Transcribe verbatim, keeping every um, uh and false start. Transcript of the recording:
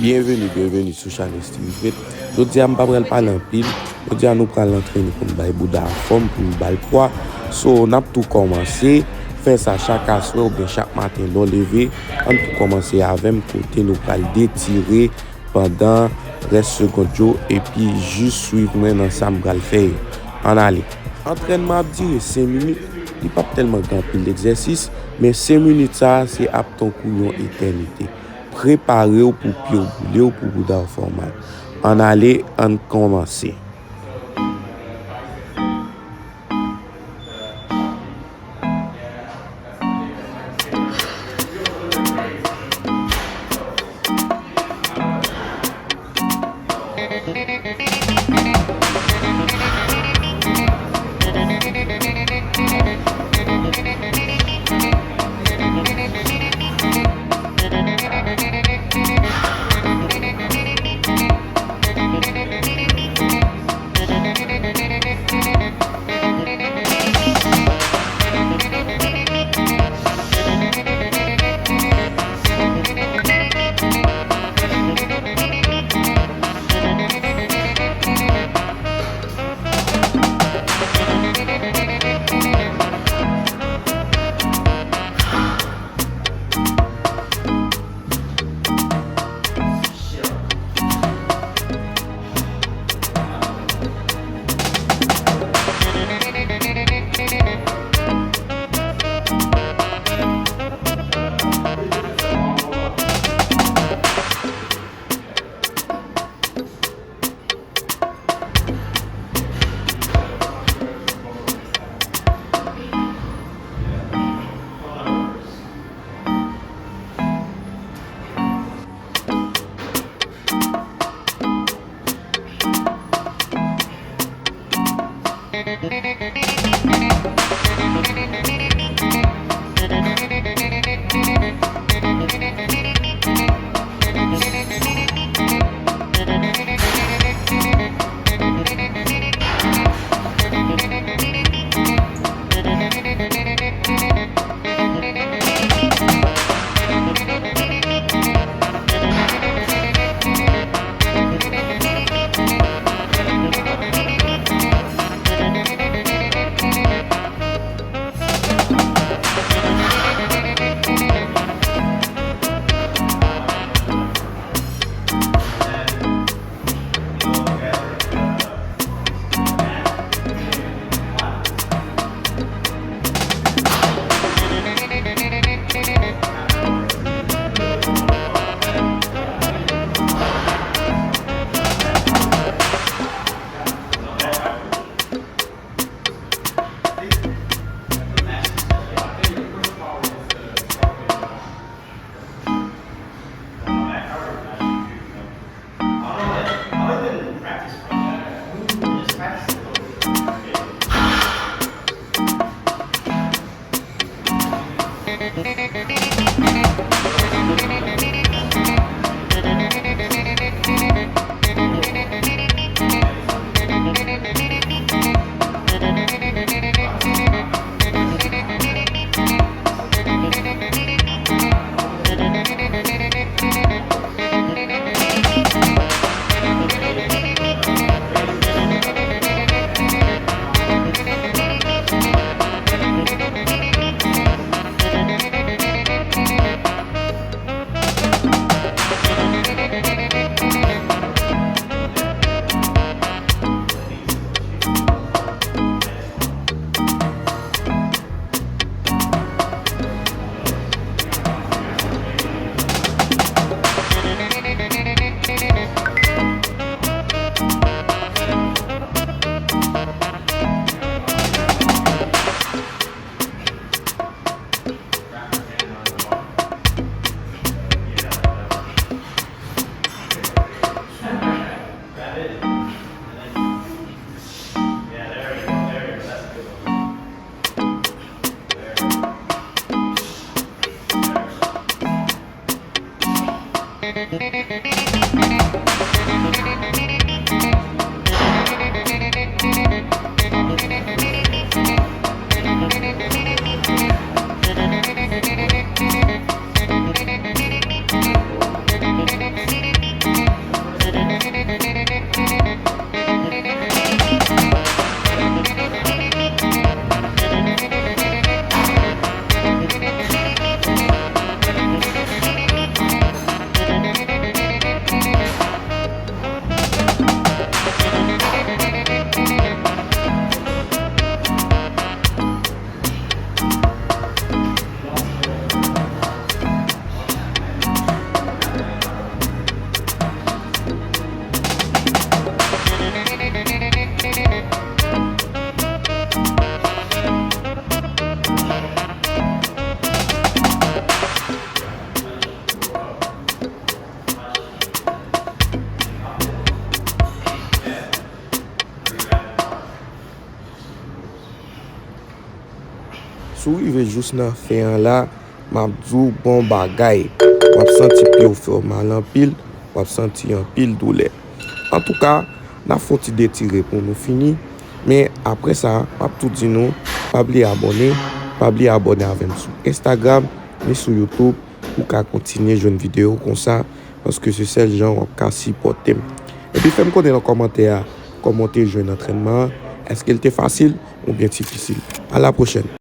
Byenveni, byenveni sou chanèl Steeve Vet. Jodi a, m pa pral pale anpil. Jodi a, nou pral antrene pou n bay bouda a fòm, pou n ba l pwa. So, n ap tou kòmanse. Fè sa chak aswè oubyen chak maten lè w leve. Ann tou kòmanse avè m kote nou pral detire pandan trèz segond yo epi jis swiv mwen nan sa m pral fè yo. Ann ale. Antrènman ap dire senk minit. Li p ap tèlman gen anpil egzèsis, men senk minit sa a se ap tankou yon etènite. Prepare w pou pye w boule w, pou bouda w fè w mal. Ann ale, ann kòmanse. Si w rive jous nan fen an la, m ap di w bon bagay. W ap santi pye w fè w mal anpil, w ap santi anpil doulè. Antouka, n ap fè yon ti detire pou nou fini. Men apre sa, m ap tou di nou, pa bliye abòne, pa bliye abòne avè m sou Instagram, ni sou YouTube, pou w ka kontinye jwenn videyo konsa, paske se sèl jan w ap ka sipòte m. Epi fè m konnen nan kòmantè a, kòman w te jwenn antrènman an, èske l te fasil oubyen difisil. A la pwochèn.